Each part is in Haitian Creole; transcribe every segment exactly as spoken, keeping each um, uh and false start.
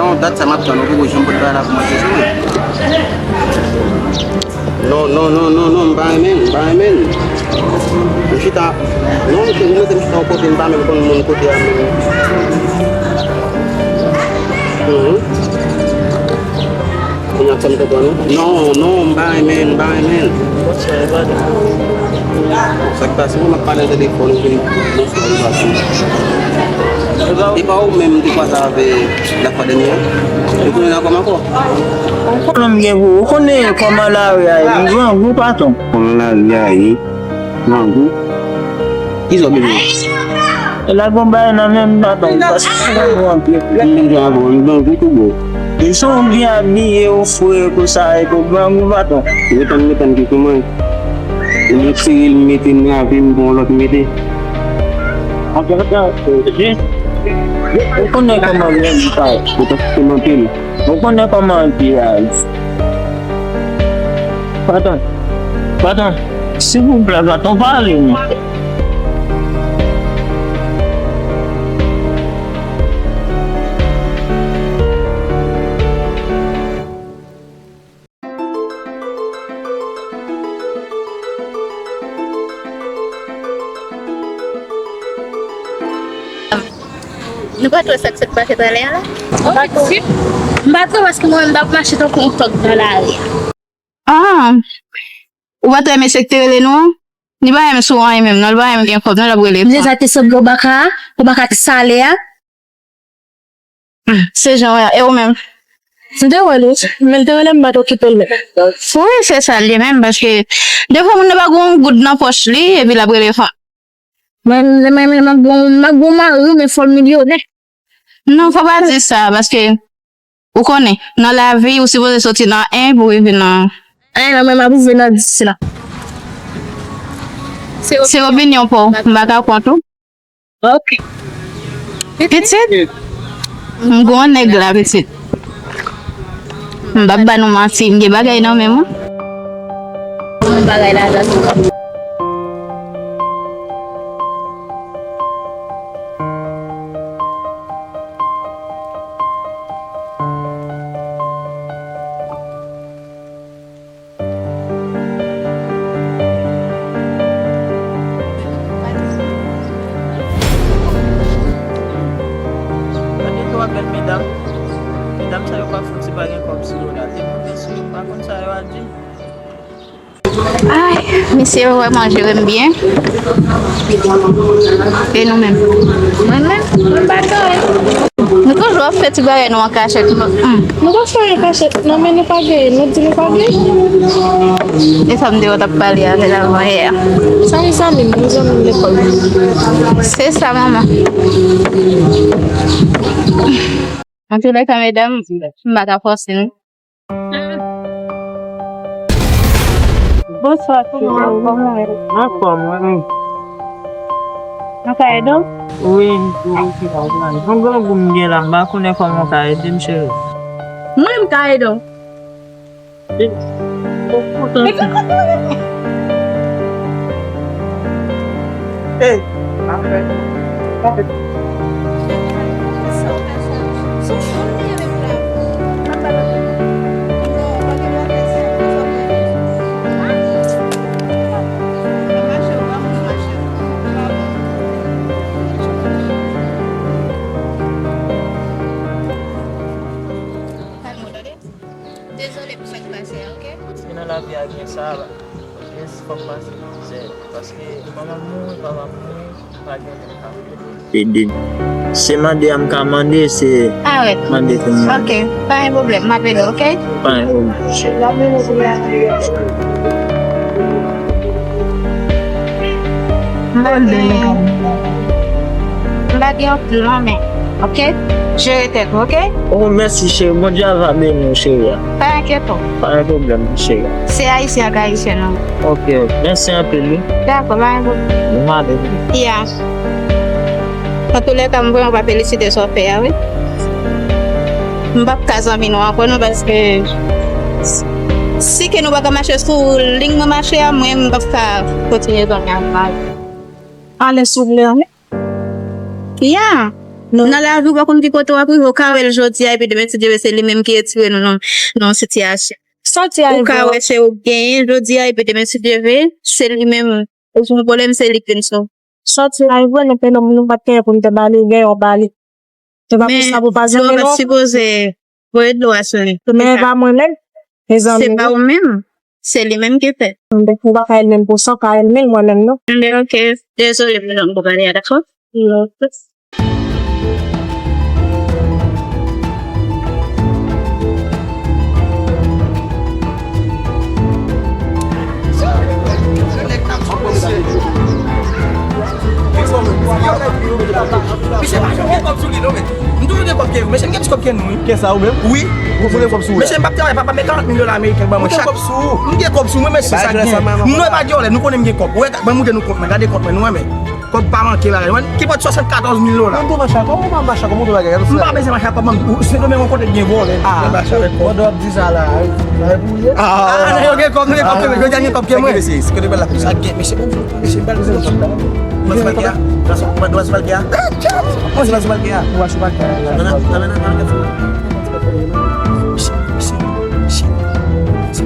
Non, dat sa m ap tann, ou poko janm pot bagay la pou mwen, se sa. Non, non, non, non, non, m pa renmen l, m pa renmen l. M chita. Non, misye, ou mete m chita yon kote, m pa menm konn moun kote a menm. Mhm. Kounye a fè m konprann ou. Non, non, m pa renmen, m pa renmen l. Sa k pase, mwen m ap pale nan telefòn, ou vin nan fè yon fason. E pa ou menm m te kwaze avè lafwa dènye a? Ou konnen nan kòman ankò? Ou konnen m gen pou, ou konnen kòman lari a ye, m grangou, patwon. Kòman lari a ye? Grangou? Kisa w bezwen? E la gon bagay nan men m, patwon, paske m grangou anpil. M menm jan avè w, m grangou tou bon. E jan w byen abiye, ou fre konsa, epi w grangou, patwon. Ou tann, ou tann ki sou mwen. M retire l, m mete, m lave, m pran yon lòt, m mete. Ou konnen kòman grangou sa ye. Ou tann ki sou mwen anpil. Ou konnen kòman l te raz. Patwon, patwon, silvouplè, patwon, pale mwen. Nou pa t wè sa k sot pase talè a la? M pa t wè paske mwen menm m t ap mache tankou yon tòg nan lari a. Ah, ou pa t wè mesye k te rele nou an? Li pa renmen sou anyen menm, non, li pa renmen gen kòb, non, l ap rele. Misye sa te sanble yon baka, yon baka ki sale a. Se jan w ye a, e ou menm? M te wè l, wi, men l te rele m, m pa t okipe l menm. Wi, se sa l ye menm, paske defwa moun nan pa gen yon goud nan pòch li, epi l ap rele fanm. Mwen, mwen, mwen, m ap gen, m ap gen yon mari, men fò l milyonè. Non, fò pa di sa, paske ou konnen, nan lavi, ou sipoze soti nan en pou rive nan. En, nan mwen, m ap rive nan dis la. Se opinyon pa w, m pa ka kont ou. Ok. Pitit? M gwo nèg la, pitit. M p ap ba nou manti, m gen bagay nan men mwen. Bagay la, la. Gade twa bèl medam. Medam sa yo pa fout si pa gen kòb sou yo la. Depi mesye yo pa konn sa yo ap di. Ay, mesye yo vrèman jere m byen. E nou menm? Mwen menm, mwen pa gen anyen. Nou toujou ap fè ti bagay nou an kachèt. Hmm. Nou pa fè anyen kachèt, non, men nou pa genyen. Nou di nou pa genyen. E sa m te wè w t ap pale avè l avan yè a. Sa yon zanmi m, yon zanmi m lekòl. Se sa, manman. Antoulèka, medam, m pa ka fòse nou. Bonswa, cheri. Kòman w ye? Anfòm, wi. Nou ka ede w? Wi, wi, wi. Yon grangou m gen la, m pa konnen kòman w ka ede m, cheri. Mwen, m ka ede w. Hey, Dezole pou sa k pase a, oke? Paske nan lavi a gen sa, gen fòk pase mizè. Paske manman m mouri, papa m mouri, m pa gen moun ka ede. Se mande a m ka mande, se mande pou mwen. Oke, pa gen pwoblèm, m ap ede w, oke? Pa gen pwoblèm. M pa gen, m pa gen anpil non, men, oke? Jere tèt ou, oke? Oh, mèsi, cheri. Bondye a va beni w, cheri a. Pa enkyete w. Pa gen pwoblèm, cheri a. Se Ayisyen ak Ayisyèn, non. Oke, oke. Mèsi anpil, wi. Dakò, pa gen pwoblèm. M ale, wi. Ya. Antoulèka, m vrèman pa felisite sa w fè a, wi. M p ap ka zanmi nou ankò, non, paske si ke nou pa ka mache sou liy mwen mache a, mwen, m p ap ka kontinye zanmi avè w. Ale, souple, wi. Ya. Nan lavi, ou pa konn ki kote w ap rive, ou ka wè l jodi a, epi demen, si Dye vle, se li menm ki retire nou nan, nan yon sitiyasyon. Ou ka wè se ou k genyen jodi a, epi demen, si Dye vle, se li menm. Ou sou yon pwoblèm, se li k vin sou. Sòti la, e vre, nou te nonm, nou pa t genyen pou n te ba li, genyen w ba li. Se pa pou sa pou pa zanmi nou. Sipoze voye dlo a sou li. Men e pa mwen menm, e zanmi nou. Se pa ou menm, se li menm ki fè. Ou pa ka el menm pou sa, ou ka el mil mwen menm non. Enben, ok. Dezole pou jan m pale a, dakò? Mesye, pa janm gen kòb sou li, non, men. M toujou gen kòb ke ou. Mesye, m gen plis kòb ke nou, wi. Ke sa, ou menm? Wi. Ou gen kòb sou ou? Mesye, m p ap travay, papa, men karant mil dola ameriken ban mwen chak. Ou gen kòb sou ou? M gen kòb sou mwen, mesye, sa gen. Nou wè pa gen lè, nou konnen m gen kòb. Ou wè, ban m montre nou kont mwen, gade kont mwen, nou wè, men. Kòb pa manke bagay. Mwen, ki pòt swasannkatorz mil dola. Mwen tou mache ak kòb, ou pa mache ak kòb, ou tou bagay, gade. M pa bezwen mache ak kòb, man. Ou, Sendomeng, yon kote k gen vòlè. Ah, Sendomeng, mache avèk kòb. Pandan w ap di sa la, sa e pou ou ye? Ah, ah, yo gen kòb, yo gen kòb, yo gen kòb ke mwen. Sa k gen, mesye? Sa k gen, mesye? Mesye, m pral bezwen kòb la. Ou pral sou palke a? Ou pral sou palke a? Ou pral sou palke a? Ou pral sou palke a? Nan, nan, nan, nan, nan, nan. Mesye, mesye, mesye, mesye.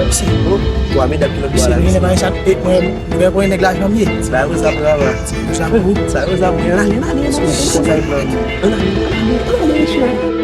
Mesye, oh, mesye, gen lè pa gen sa, e, mwen, Mwen konn nèg la janm ye. Sa yo sa pou la. Sa yo sa pou. Sa yo sa pou. Nan ale, nan ale, nan ale. Sa yo sa pou. Nan ale, nan ale, nan ale, nan ale.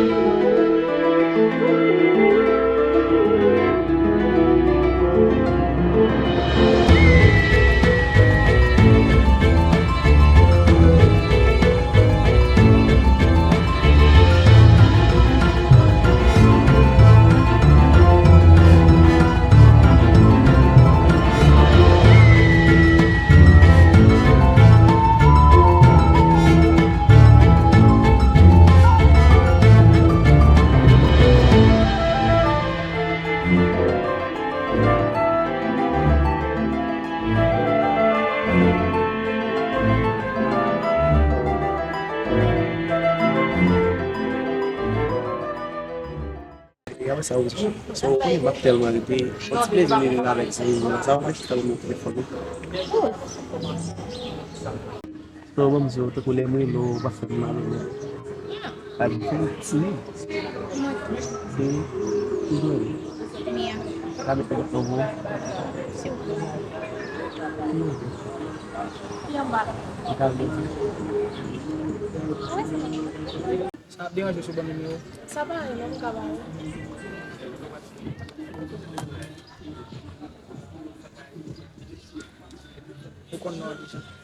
E apre sa, ou, sa, ou konnen m ap tèlman rete. Yon ti plezi m vin avèk zanmi m nan. Sa w ap fè, sa w montre fò nou. Sa w ban m di w, tankou lè m rele w, ou pa fè m mal, ou pa di m ti. Se, ki jwenn? Mia. Ka met yon fò bon. Ki anba? Ki anba? Li ka vle di. Sa ap deranje w si w ban m nimewo? Sa pa anyen non, m ka ba ou. Ou konn non an deja.